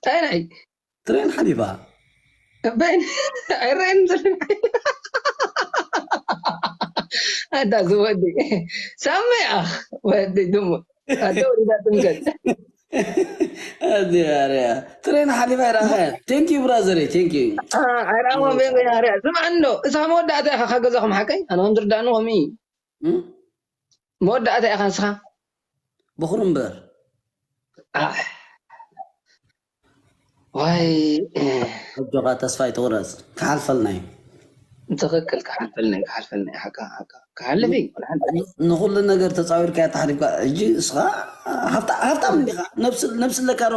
ኣይ ናይ ትሬን ሓሊፋ በን ኣይረን ዝልን ኣዳ ዝወዲ ሳሚ ኣኽ ወዲ ድሙ ኣደ ወዲዳ ትምገል ኣዚያ ትሬን ሓሊፋ ይረኸ thank you brother thank you ኣይረኣሞ ቤ ያርያ ስምዓ እንዶ እሳ መወዳእታ ኢኻ ካብ ገዛኹም ሓቀይ ኣነ ከም ዝርዳእኒ ከምኡ እዩ እም? መወዳእታ ኢኻ ንስኻ ብኹሩ እምበር ኣሕ፣ ዋይ ኣጆኻ ተስፋ ኣይትቑረፅ ክሓልፈልና እዩ ትኽክል ክሓልፈልኒ ክሓልፈልኒ ሓካ ሓካ ክሓልፍ እዩ ወላ ሓንቲ ንኹሉ ነገር ተፃዊርካ ተሓሊፍካ ሕጂ እስኻ ሃፍታ- ሃፍታም እንዲኻ ነብሲ ነብሲ ኣለካ ዶ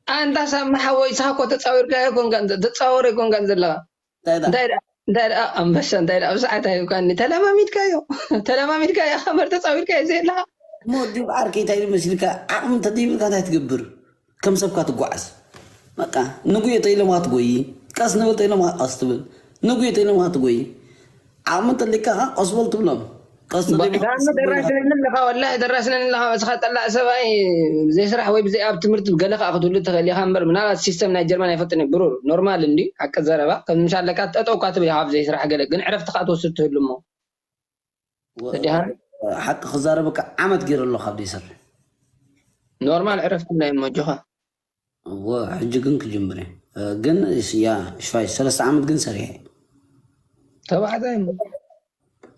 ኣንታ ሳሚ ሓወይ ንስኻ እኮ ተፃዊርካ ኣይኮንካን ዘ- ተፃወር ኣይኮንካን ዘለኻ እንታይ ደኣ? እንታይ ደኣ እንታይ ደኣ ኣንበሳ እንታይ ደኣ ኣብ ሰዓት ኣይብካኒ ተለማሚድካዮ ተለማሚድካዮ ከበር ተፃዊርካዮ ዘየለኻ እሞ ዲብ ዓርከይ እንታይ ኢሉ መሲልካ ዓቕሚ እንተደይብልካ እንታይ ትገብር ከም ሰብካ ትጓዓዝ በቃ ንጉዮ ተኢሎምካ ትጎይ ቀስ ንብል ተኢሎምካ ቀስ ትብል ንጉዮ ተኢሎምካ ትጎይ ዓቕሚ እንተሊካ ኸዓ ቀስ በል ትብሎም ቀስ ተደይብልካ ዳኒ ደራስነኒ ኣለኻ ወላሂ ደራስነኒ ኣለኻ እስኻ ጠላእ ሰብኣይ ብዘይ ስራሕ ወይ ብዘይ ኣብ ትምህርቲ ገለ ከዓ ክትህሉ ትኽእል ኢኻ እምበር ምናልባት ሲስተም ናይ ጀርመን ኣይፈልጥን እዩ ብሩር ኖርማል እንዲ ሓቂ ዘረባ ከም ምሻለካ ጠጠውካ ትብል ኢኻ ኣብ ዘይ ስራሕ ገለ ግን ዕረፍቲ ከዓ ትወስድ ትህሉ እሞ ወ- ተዲሃን ሓቂ ክዛረበካ ዓመት ገይረ ኣለኹ ካብ ዘይሰርሕ ኖርማል ዕረፍቲ ናይ መጆኻ እወ ሕጂ ግን ክጅምር እየ እ፣ ግን እስ- ያ ሽፋይ ሰለስተ ዓመት ግን ሰሪሐ ተባዕታይ እሞ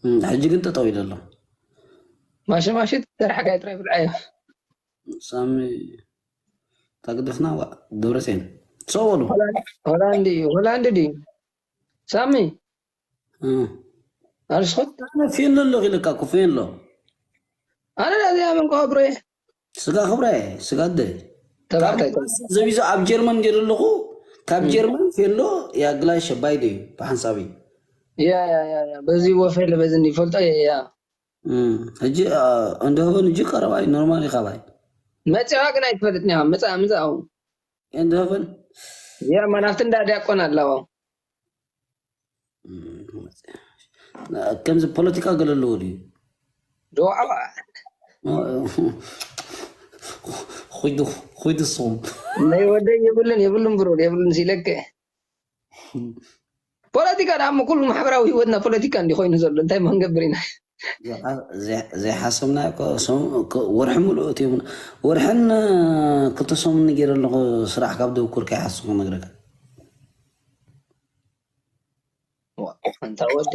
እም፣ ሕጂ ግን ጠጠው ኢለ ኣሎ ማሽማሽት ዘርሓካይ ጥራይ ብልዓዮ ሳሚ ታግደፍና ዋ ደብረሴን ሰው በሉ ሆላንድ እዩ ሆላንድ ድዩ ሳሚ እም። ኣርስኹት ኣነ ፌሎ ኣሎ ኢለካ እኮ ፌሎ ኣነ ዳዚኣ መንቆ ብሮየ ስጋ ክብረ ስጋ ኣደ ተባዕታይ ዘቢዞ ኣብ ጀርመን ገይሩ ኣለኹ ካብ ጀርመን ፌሎ ያግላይ ሸባይ ዶ እዩ ብሓንሳብ እዩ ያ ያ ያ ያ በዚ ወፈለ በዚ ይፈልጦ እየ ያ እም፣ ሕጂ አ፣ እንደሆን እጂ ቀረባይ ኖርማል ይኻባይ መፂዋ ግን ኣይትፈልጥን ኢኻ መፃ ምፃ እንደሆን ያ ማናፍቲ እንዳ ዲያቆን ኣለዎ ከምዚ ፖለቲካ ገለ ኣለዎ ድዩ ዶ ዓዋ ኹይዱ ኹይዱ ስኹም ናይ ወደይ የብሉን የብሉን ብሩር የብሉን ሲለከ ፖለቲካ ደኣ እሞ ኩሉ ማሕበራዊ ህይወትና ፖለቲካ እንዲ ኮይኑ ዘሎ እንታይ መንገብር ኢና ዘይሓሰብና ወርሒ ሙሉእ እዮም ወርሕን ክልተ ሰሙን ገይረ ኣለኹ ስራሕ ካብ ደብኩር ከይሓስኹ ነግረካ ኣንታ ወዲ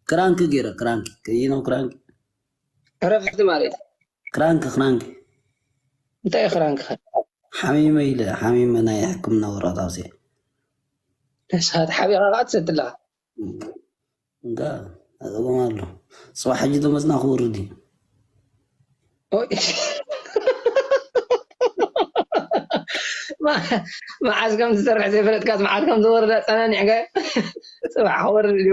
ክራንክ ገይረ ክራንክ ከይነው ክራንክ ዕረፍቲ ማለት ክራንክ ክራንክ እንታይ ክራንክ ሓሚመ ኢለ ሓሚመ ናይ ሕክምና ወረቐት ኣውፅአ ንስኻ ተሓቢኻ ከዓ ትሰትላ እንጋ ኣፀገም ኣሎ ፅባሕ ሕጂ ተመፅና ክወርድ እዩ ኦይ። ማ- መዓዝ ከም ዝሰርሕ ዘይፈለጥካስ መዓዝ ከም ዝወርድ ኣፀናኒዕካ ፅባሕ ክወርድ እዩ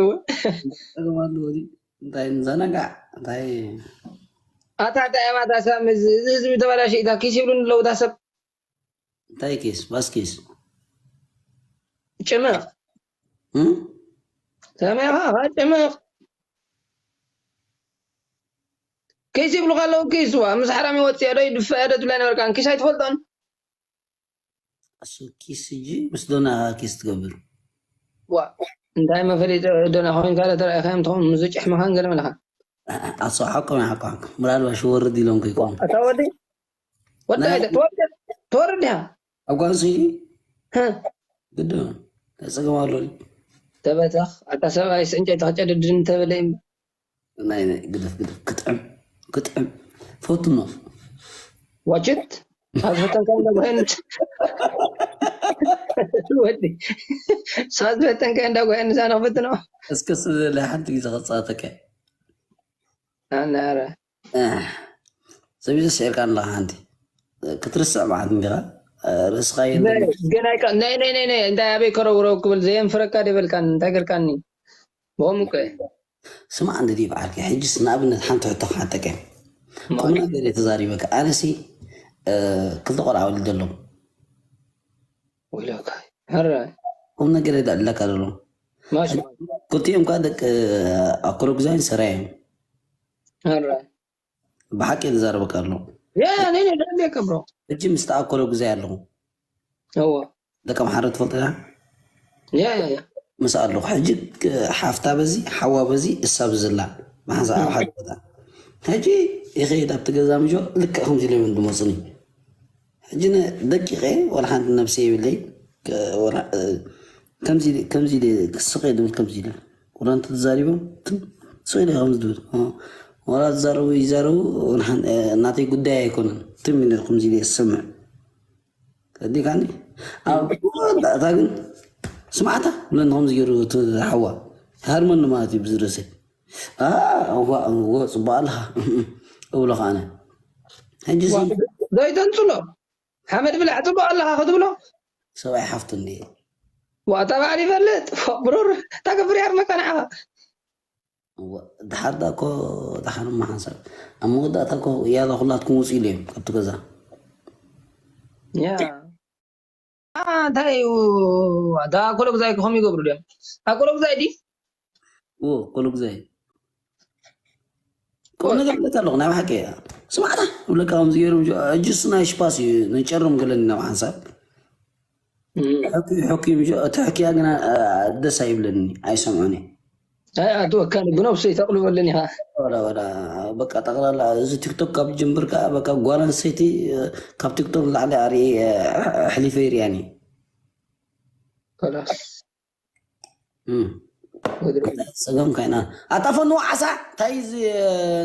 ፀገም ኣለዎ እዚ እንታይ ንዘናጋዕ እንታይ ኣታ እንታይ ማታ ሰብ እዚ ህዝቢ ተበላሽ ኢታ ኪስ ይብሉ ኣለዉ እታ ሰብ እንታይ ኪስ ባስ ኪስ ጭምቕ እም? ሰሚዕኻ ጭምቕ ኪስ ይብሉኻ ኣለዉ ኪስ ዋ ምስ ሓራሚ ወፅኦ ዶ ይድፋ ዶ ትብላ ነበርካ ኪስ ኣይትፈልጦን እሱ ኪስ እጂ ምስ ዶና ኪስ ትገብር ዋ እንታይ መፈለጢ ዶና ኮይንካ ዶ ተረኣኻዮም ትኸውን ምስ ጭሕምኻን ገለ መለኻ ኣሶ ሓቆም ሓቆም ምናልባሽ ወርድ ኢሎም ከይኮኑ ኣታ ወዲ ወዲ ናይ- ኣይተ- ትወርድ ትወርድ ዲኻ ኣብ ጓንሲ ህ፣ ግድ ተፀገም ኣሎ ተበተኽ ኣታ ሰብኣይ ዕንጨይቲ ክጨድድን ተበለ እዩ ናይ ናይ ግደፍ ግደፍ ክጥዕም ክጥዕም ፈትኖ ዋችት ሳዝፈተንካ እንዳ ጓይነት ወዲ ሳዝፈተንካ እንዳ ጓይነት ኣነ ክፍትኖ እስከ ስለ ሓንቲ ግዜ ከፃተከ ኣናረ ሰቢዘ ስዒርካ ኣለካ ሓንቲ ክትርስዕ ማለት እንዲኻ ርእስኻ የለን ግን ኣይካ ናይ ናይ ናይ ናይ እንታይ ኣበይ ከረውረው ክብል ዘየንፍረካ ደበልካኒ እንታይ ገርካኒ ብኸምኡ እኮ እየ ስማዕ እንድዲ በዓልከ ሕጅስ ንኣብነት ሓንቲ ሕቶ ክሓተከ ቁም ነገር እየ ተዛሪበካ ኣነሲ ክልተ ቆልዓ ወሊደ ኣለኹ ወይለካ ኧረ ቁም ነገር እየ ዘዕልለካ ዘሎ ማሽ ክልቲኦም ከዓ ደቂ ኣኮሎጉዛይን ሰራይ እዮም ኧረ ብሓቂ እየ ዝዛረበካ ኣለኹ ያ ነይ ነይ ደንዴ ከብሮ ሕጂ ምስ ተኣኮሎጉዛይ ኣለኹ እዎ። ደቂ ኣምሓራ ትፈልጦ ያ? ያ፣ ያ፣ ያ። ምስ ኣለኹ። ሕጂ ሓፍታ በዚ፣ ሓዋ በዚ፣ እሳ ብዝላ። ብሓንሳእ ኣብ ሓደ ቦታ። ሕጂ ይኸይድ ኣብቲ ገዛ ምጆ፣ ልክዕ ከምዚ ኢለ እዮም ዝመፁኒ። ሕጂ ነ-፣ ደቂቐ፣ ወላ ሓንቲ ነብሰ የብለይ። ከ-፣ ወላ፣ እ፣ ከምዚ ኢለ፣ ከምዚ ኢለ፣ ክስቕ እየ ዝብል ከምዚ ኢለ። ወላ እንተተዛሪቦም፣ ትም፣ ስቕ ኢለ ከምዚ ዝብል። እ፣ ወላ ዝዛረቡ ይዛረቡ፣ ወላ ሓን-፣ እ፣ ናተይ ጉዳይ ኣይኮነን። ትም ኢለ ከምዚ ኢለ ዝሰምዕ። ከዲካኒ ኣብ መወዳእታ ግን ስማዕታ ብለኒ ከምዚ ገይሩ እቲ ሓዋ ሃርመኒ ማለት እዩ ብዝርእሰይ። ኣሃ፣ እዋ፣ እዎ፣ ጽቡቕ ኣለኻ እብሎ ከዓነ። ሕጂ ሲ ዋ፣ ዘይተንጽሎ ሓመድ ብላዕ ጽቡቕ ኣለኻ ክትብሎ? ሰብኣይ ሓፍቱ እንድየ። ዋ፣ እታ በዓል ይፈልጥ። ዋ፣ ብሩር፣ እታ ክብሪ ኣርመካ ንዓኻ። እዋ፣ ድሓር ዳ እኮ፣ ድሓር እማ ሓንሳብ። ኣብ መወዳእታ እኮ ያላ ኩላትኩም ውጹ ኢለ እዮም ካብቲ ገዛ። ያ። ኣ፣ እንታይ እዩ? እታ ኮሎግዛይ ከ ከምኡ ይገብሩ ድዮም? ኣብ ኮሎግዛይ ድዩ? እዎ፣ ኮሎግዛይ። ከምኡ ነገር እብለካ ኣለኹ፣ ናይ ብሓቂ እያ። ስማዕታ፣ እብለካ ከምዚ ገይሮም፣ ሕጂስ ናይ ሽፓስ እዩ፣ ንጨሮም ገለኒ ናብ ሓንሳብ። እም። ሕኪ-፣ ሕኪ-፣ ምሽ-፣ እቲ ሕክያ ግና፣ አ፣ ደስ ኣይብለኒ፣ ኣይሰምዖን እየ። ኣይ፣ ኣቲ ወካኒ ብነብሰይ ተቕልበለኒ ኢኻ። ወላ፣ ወላ፣ በቃ ጠቕላላ እዚ ቲክቶክ ካብ ጅምር ከኣ በቃ ጓል ኣንስተይቲ፣ እ፣ ካብ ቲክቶክ ንላዕሊ ኣርኢ፣ እ፣ ኣሕሊፈ ይርእያን እየ። ከላስ። እም። ወደ ጸገም ካይና። ኣጣፈኑ ዓሳ፣ እንታይ እዚ፣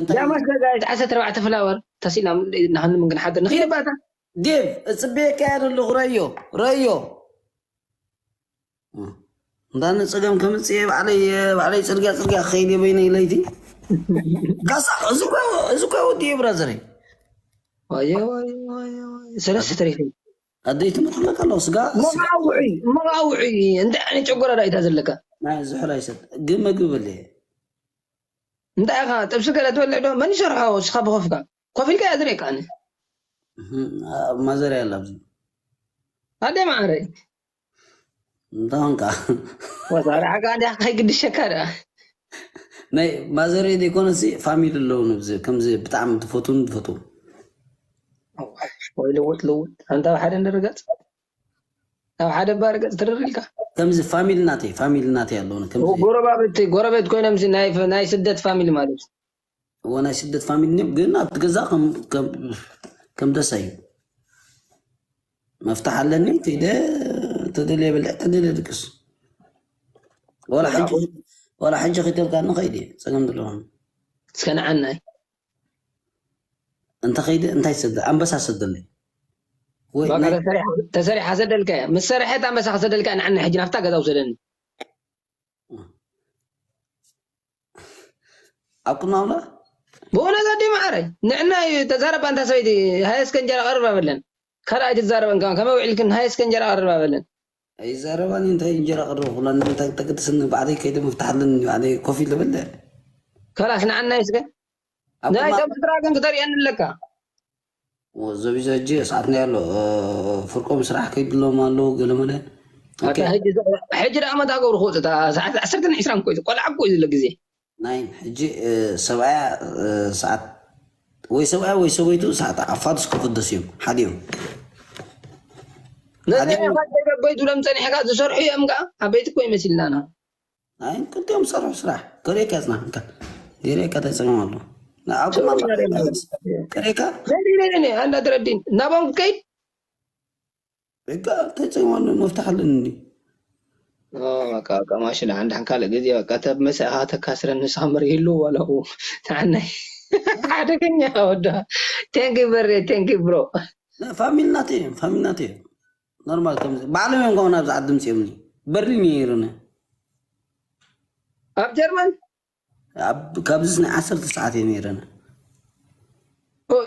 እንታይ ዳማስ ጋይስ ዓሰርተ ኣርባዕተ ፍላወር ተሲና ንሃኒ ምን ግን ሓድር ንኺድ ባታ። ዴቭ፣ እጽበየካ እየ ዘለኹ፣ ረዮ፣ ረዮ። እም። እንዳ ንጸገም ከምጽእ እየ፣ ባዕለይ፣ ባዕለይ ጽርግያ፣ ጽርግያ ክኸይድ እየ በይነይ ለይቲ። ካሳ፣ እዚ እኮ፣ እዚ እኮ ወዲ እየ ብራዘረይ። ዋየ፣ ዋየ፣ ዋየ፣ ዋየ። ሰለስተ ተሪኺ። ኣደይ ትመጥለካ ኣለዎ፣ ስጋ፣ ስጋ። መቃውዒ፣ መቃውዒ። እንታይ ዓይነት ጨጎራ ዳኢታ ዘለካ? ናይ ዝሑል ኣይሰጥ፣ ግን መግቢ በልየ። እንታይ ኢኻ፣ ጥብሲ ገለ ትበልዕ ዶ? መን ይሰርሖ? እስኻ ብኸፍካ። ኮፍ ኢልካ እያ ዝርእየካ ኣነ። እህ፣ ኣ-፣ ማዘር ያለ ኣብዚ። ኣደይ ማዕረይ። እንታይ ኾንካ? ወዛሪ ዓጋ እንዲያ ከይግድሸካ ደኣ። ናይ ማዘረይ ዘይኮነሲ ፋሚሊ ኣለውን ኣብዚ፣ ከምዚ ብጣዕሚ ትፈትውን ትፈትው። ወይ ልውጥ ልውጥ። ኣንታ ኣብ ሓደ ንርገጽ። ኣብ ሓደ እባ ርገጽ ትርር ኢልካ። ከምዚ ፋሚሊ ናተይ፣ ፋሚሊ ናተይ ኣለውን፣ ከምዚ ጎረባብቲ፣ ጎረቤት ኮይኖም ሲ ናይ፣ ናይ ስደት ፋሚሊ ማለት እዩ። እዎ፣ ናይ ስደት ፋሚሊ እዮም፣ ግን ኣብቲ ገዛ ከም፣ ከም፣ ከም ደሳ እዩ። መፍትሕ ኣለኒ፣ ከይደ፣ ተደልየ ብልዕ፣ ተደልየ ድቅስ። ወላ ሕጂ፣ ወላ ሕጂ ኺተልካ ንኸይድ እየ፣ ጸገም ዘለዎም። እስከ ንዓናይ። እንተ ኸይደ፣ እንታይ ሰደ-፣ ኣንበሳ ሰደለይ። ወይ በቃ ናይ ተሰሪሓ፣ ተሰሪሓ ሰደልካ እያ። ምስ ሰረሐት ኣንበሳ ክሰደልካ ንዓናይ ሕጂ ናብታ ገዛ ውሰደኒ። ኣብ ቅድሚ ኣምላኽ? ብእውነት ኣደይ መዓረይ፣ ንዕና እዩ ተዛረባ። እንታ ሰበይቲ፣ ሃየ እስከ እንጀራ ቀርብ ኣበለን። ካልኣይ ትዛረበን ከማን፣ ከመይ ውዒልክን? ሃየ እስከ እንጀራ ቀርብ ኣበለን። ኣይዛረባን፣ እንታይ እንጀራ ቀረብኩላ? እንታይ ተገድስኒ? ባዕለይ ከይደ ምፍታሕ ኣለኒ፣ ባዕለይ ኮፍ ኢለ በለ። ከላስ ንዓናይ እስከ። ኣብ ናይ ቅድሚ ተምስራ ግን ክተርእየኒ ኣለካ። ወ-፣ ዘቢዘ ሕጂ ሰዓት ናይ ኣሎ፣ እ፣ ፍርቆም ስራሕ ከይድሎም ኣለዉ፣ ገለ መለ። ኣታ ኦኬ። ሕጂ፣ ሕጂ ደኣ መታ ገብሩ ክወጽእ፣ እታ ሰዓት ዓሰርተ ዒስራን እኮ እዩ፣ ቆልዓ እኮ እዩ ዘሎ ግዜ። ናይ ሕጂ፣ እ፣ ሰብኣያ፣ እ፣ ሰዓት ወይ ሰብኣያ ወይ ሰበይቱ ሰዓት ኣፋድስ ክፍደስ እዮም፣ ሓዲኦም። ነዚ ሓዲኦም። ኢኻ ደገ በይቱ ሎም ጸኒሕካ ዝሰርሑ እዮም ከኣ፣ ዓበይቲ እኮ ይመሲልናና። ኣይ፣ ክልቲኦም ዝሰርሑ ስራሕ። ከርእየካ እጽናሕ፣ እንካ። ገይረካ እንታይ ጸገም ኣሎ? ንኣኩም ሰብኣያ ኣለካ። ደገ። ከርእየካ? ነይ፣ ነይ፣ ነይ፣ ነይ፣ ኣንዳ ትረዲን። ናባም ክትከይድ? በቃ፣ እንታይ ጸገም ኣሎ? መፍትሕ ኣለኒ እንዲ። ኦ፣ በቃ፣ በቃ፣ ማሽላ፣ ዓንዳሕን ካልእ ግዜ፣ በቃ፣ ተብ መሳኻ ተካስረን ንስኻ እምበር ይህሉ ዋላ ኡ። ንዓናይ ሓደገኛ ወዳ። Thank you በሬ፣ thank you ብሮ። ፋሚሊ ናተይ እዮም፣ ፋሚሊ ናተይ እዮም። ኖርማል፣ ከም ባዕሎም እዮም ከምኡ ናብዚ ዓዲ ምጽኦምኒ። በርሊን እየ ነይረነ። ኣብ ጀርመን? ኣብ፣ ካብዚስ ናይ ዓሰርተ ሰዓት እየ ነይረነ። ኦይ።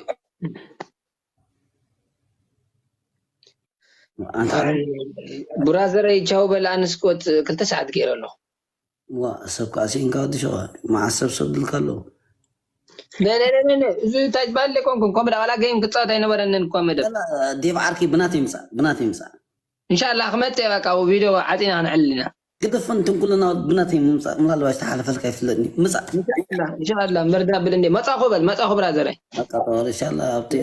ኣንታ ብራዘረይ፣ ቻው በል፣ ኣነስ ኮት ክልተ ሰዓት ገይረ ኣለኹ። ዋ፣ ሰብ ከኣ ስኢንካ ወዲ ሸዋ፣ መዓስ ሰብ ሰዱልካ ኣለዉ? ነ፣ ነ፣ ነ፣ ነ፣ ነ፣ እዚ እንታይ ዝበሃል ዘይኮንኩን፣ ኮመዳ ዋላ ጌም ክጻወት ኣይነበረንን ኮመዳ። ዴቭ ዓርኪ ብናተይ ምጻእ፣ ብናተይ ምጻእ። ኢንሻላህ ክመጽእ እየ፣ በቃ ቪድዮ ዓጺና ክንዕልል ኢና። ግደፎን ተንኮለና ብናተይ ምምጻእ፣ ምናልባሽ ተሓለፈልካ ይፍለጥኒ። ምጻእ። ኢንሻላህ፣ ኢንሻላህ፣ መርዳ ብል እንዴ፣ መጻኹ በል፣ መጻኹ ብራዘረይ። በቃ፣ ኢንሻላህ፣ ኣብቲ